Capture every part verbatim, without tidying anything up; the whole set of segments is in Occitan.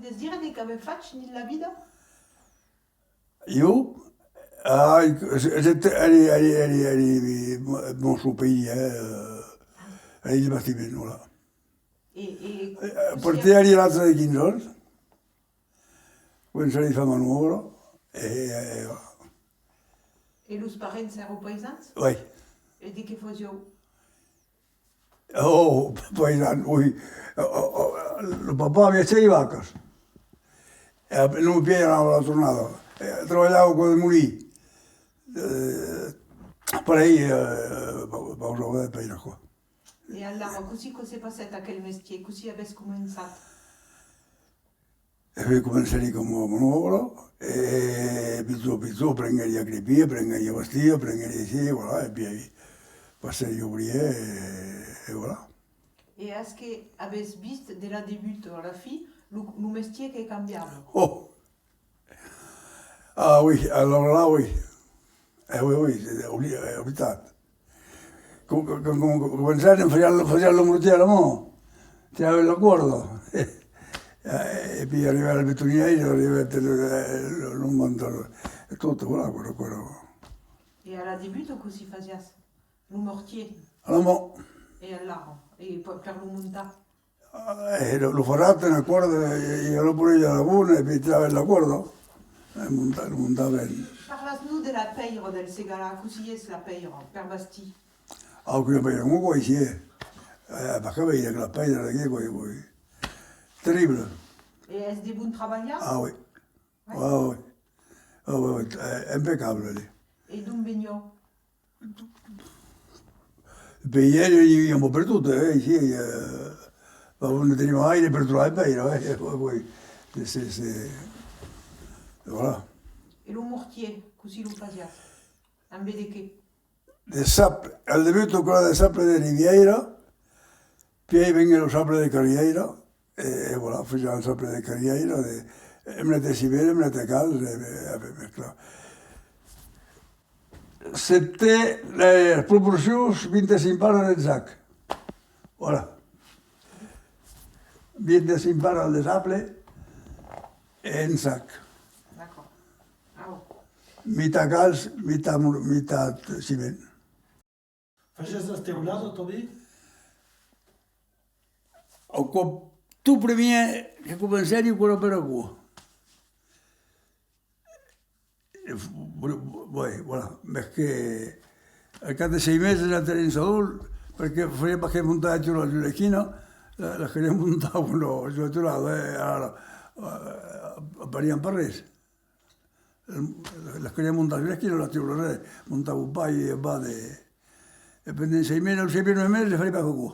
Podes dire de qu'avètz fach dins la vida? Jo? Ai, èri, èri, èri, èri, mon, mon país, eh, èri de bastiment, voilà. E, e, eh, partí a l'atge de quinze ans, comencèri a far man d'òbra, e, e, voilà. E los parents èran paisans? Oui. E de qué fasián? Oh, paisan, oui. Oh, oh, oh, lo papà aviá sièis vacas. E ap-, lo pièi anava a la tornada. E trabalhava coma de molin. Eh, pareil, eh, pa-, pausava de pèira, quoi. E alara, cossí que se passèt aquel mestièr? Cossí avètz començat? E ben, comencèri coma mon òbra, e pichon, pichon, aprenguèri a crepir, aprenguèri a bastir, aprenguèri aicí, voilà, e pièi passèri obrièr, e, e voilà. E es que avètz vist de la debuta a la fin lo, lo mestièr que cambiava? Oh! Ah oui, alors là, oui. Eh oui, oui, c'est obli-, eh, oblidat. Quand, quand, quand, quand començàvem, fasiam, fasiam lo mortièr a la man, tiràvem la còrda. E, e puèi arribèt al betonièr, arribèt lo, lo, lo, lo, tot, voilà, aquò, aquò. E a la debuta, cossí fasiás? Lo mortièr? A la man. E alara? E per, per lo montar? Eh, lo, lo farrat, una còrda, e, e lo poièri a la bona, e puèi tirava la còrda, e monta-, lo montava. Parlatz-nos de la pèira del Segalar, cossí es la pèira per bastir? Ah, quina pèira, coma aquò aicí, eh? Eh, pas cap veire que la pèira d'aquí, quoi, quoi. Terrible. E es de bon trabalhar? Ah, oui. Ouais. Ah, oui. Ah, oui, oui, eh, impecable, allez. E d'ont veniá? Pèira, i, i a un pauc pertot, eh, aicí, eh, pas bon de tenir aire per trobar de pèira, eh, oui, oui. Se, se, se, voilà. E lo mortièr, cossí lo fasiás? Ambe de qué? De sable, al debut, aquò èra de sable de Rivièira, puèi venguèt lo sable de Carrièira, e, e voilà, fasiam un sable de Carrièira, de, e, un bret de ciment, un bret de calç, e, e, e, e, clar. C'était las proporcions vint-e-cinc parts en sac. Voilà. Vint-e-cinc parts de sable en sac. D'accord. Ah, bon. Mitat calç, mitat mor-, mitat ciment. Fasiás las teuladas tanben? Au còp, tot primièr que comencèri, aquò èra per aquò. E f-, oui, voilà, mès que al cap de sièis meses anèri en Sadol, perque faliá pas que montar la teulada sus l'esquina, la, la caliá montar, non, sus la teulada, eh, alara, eh, parián pas res. La, la caliá montar sus l'esquina, la teulada, res, montava pas e pas de, e pendent sièis meses, sièis meses, nòu meses, faliá pas qu'aquò.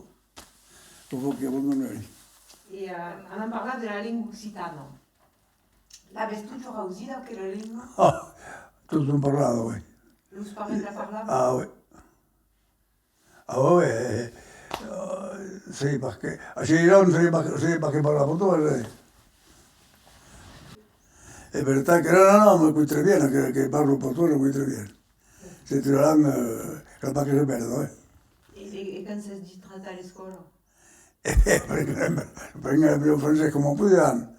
Aquò que abandonèri. E, eh, anam parlar de la lenga occitana. L'avètz totjorn ausida, aquela lenga? Ah, totjorn parlada, oui. Los parents la parlavan? Ah, oui. Ah, oui, eh, eh, sai pas que, a Seiran, sai pas, sai pas que parlava tot, eh. E per tant que, non, non, non, me cau très bien, que, que parlo pas tot, me cau très bien. Se trobaram, eh, cal pas que se pèrda, eh. E, e, e quand s'es dins a l'escòla? E, e, prenguèm, prenguèm lo francés coma podiam.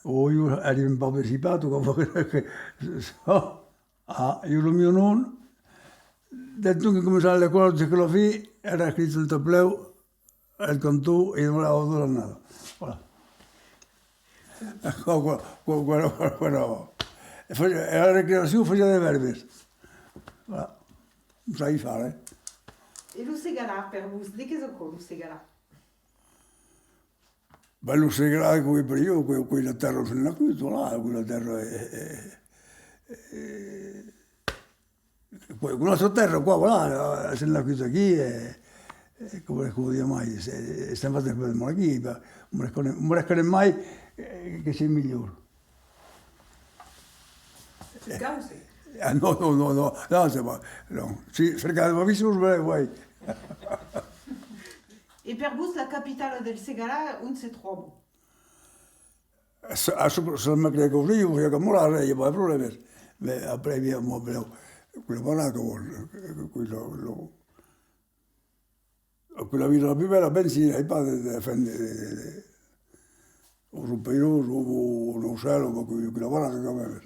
Oh, jo èri un pauc disipat, coma que, que, ah, jo lo mieu nom, del temps que començava l'escòla jusqu'a la fin, èra escrit sul tablèu, al canton, e demorava tota l'annada. Voilà. Aquò, aquò, aquò, aquò, aquò, aquò. E fasiá, e a la recreacion fasiá de vèrbes. Voilà. Sai far, eh. E lo Segalar, per vos, de qu'es aquò, lo Segalar? Ben, lo Segalar, qu'es per jo, qu'es, qu'es la tèrra ont sèm nascuts, voilà, qu'es la tèrra, eh, eh, eh, Coneissi la tèrra, quoi, voilà, sèm nascuts aquí, e, e coma, coma dire mai, se, sèm fachs de mòrt aquí, ben, me reconec, me reconec mai, eh, que sèm milhors. Ah, non, non, non, non, non, c'est pas, non. Si, cercatz de ma vision, ben, ouais. E per vos, la capitala del Segalar, ont se tròba? A, a, se, se me crei que o fasiá, o fasiá coma la rei, pas de problèmes. Mès après, bien, moi, però, quela barraca, bon, que, que, lo, lo, que la vila la plus bèla, ben, si, ai pas de, de, enfin, de, de, de, O son peirós, o, o, o nòu cèl, o qualqu'una barraca quand même.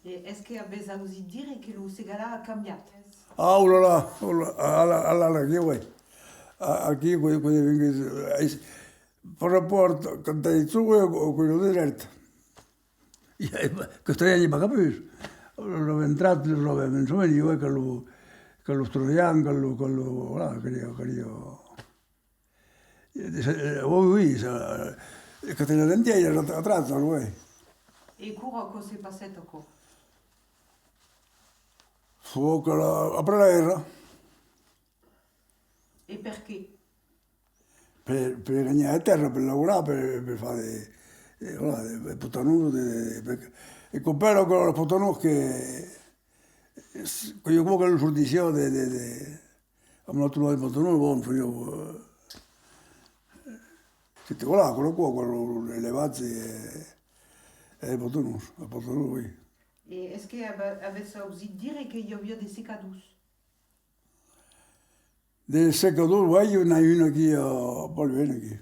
E es que avètz ausit dire que lo Segalar a cambiat? Ah, oh là là, oh là, ah, là, là, là, aquí, ouais. Ah, aquí, quand, quand venguèt, eh, par rapòrt, quand èri jove, o, o, aquò èra de drèit. E, eh, qu'estranha, n'i a pas capús. Los avèm entrat, los avèm, me soveni, ouais, que lo, que los troian, que lo, que lo, voilà, que lo, que lo, Eh, eh, oui, oui, ça, eh, Catalina Dentièira, a, a Trata, oui. E quora aquò se passèt, aquò? Fo que la, après la guèrra. E perqué? Per, per ganhar de tèrra, per laborar, per, per far de, de, voilà, de, de potanons, de, de, per, e copèra que los potanons que, que jo croi que los sortissiá de, de, de, amb la trobada de potanons, bon, fasiá, eh, c'était, voilà, aquò, aquò, aquò, l'elevatge, eh, eh, potanons, a potanons, oui. E es que ava-, avètz ausit dire que i aviá de secadors? De secadors, oui, i n'a un aquí, eh, pas luènh aquí.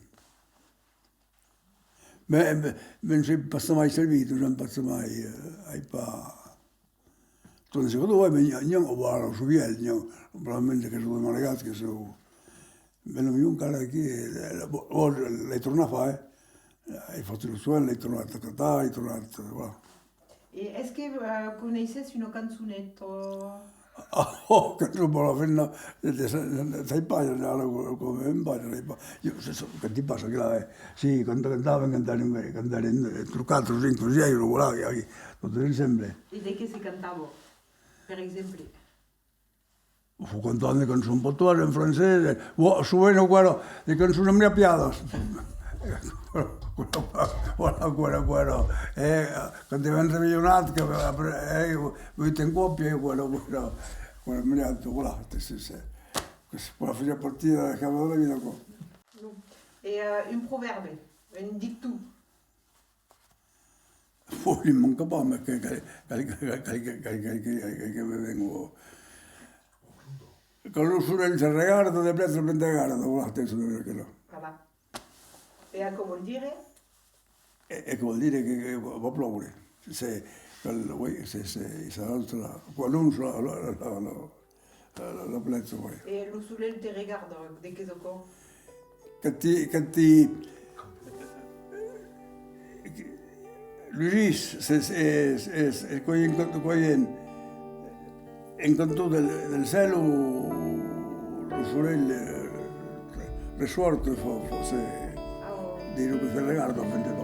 Me, me, me'n soi pas mai servit, non ai pas mai, eh, ai pas. Tot secador, oui, me n'i a, n'i a, voilà, lo sovièl, n'i a, probablement que son de Margat, que son, me lo n'i a encara aquí, eh, la, la, bon, l'ai tornat far, eh. Ai fach lo sovièl, l'ai tornat acatar, l'ai tornat, voilà. E es que, eh, coneisses una cançoneta? Ah, oh, que tu vols la femna, de, de, de, de, sai pas, ara, com, com, pas, sai pas. Jo, se, se, que ti passa, clar, eh. Sí, quand cantàvem, quand èrem, quand èrem, eh, tres, quatre, cinc, sièis, voilà, aquí, totes ensemble. E de qué se cantava, per exemple? Fo cantar de cançons patoès en francés, eh, bon, sovent aquò èra de cançons ambliapiadas. Voilà, aquò èra, aquò èra, eh, quand te vens revelhonat, que après, eh, vuit en còpia, aquò èra, aquò èra, aquò èra ambliat, voilà, c'est, c'est, que se pòt faire partie de la vida, quoi. E, eh, un provèrbe, un dicton? Ò, li manca pas, mas que, que, que me ven, ò. Quand lo sorelh se regarda, de plècs se plen de garda, voilà, te sona aquela. Voilà. E aquò vòl dire? E, e aquò vòl dire que, que va, va plòure. Se, que, oui, se, se, se, la, la, la, la, la, la, la plèja, oui. E lo solelh te regarda, de qu'es aquò? Quand ti, quand ti, los ulhs, se, se, se, se, quò en, quò en, en cantó del, del cèl, lo, lo solelh, eh, ressòrt, fa, fa, se, de lo que se regarda, enfin, de,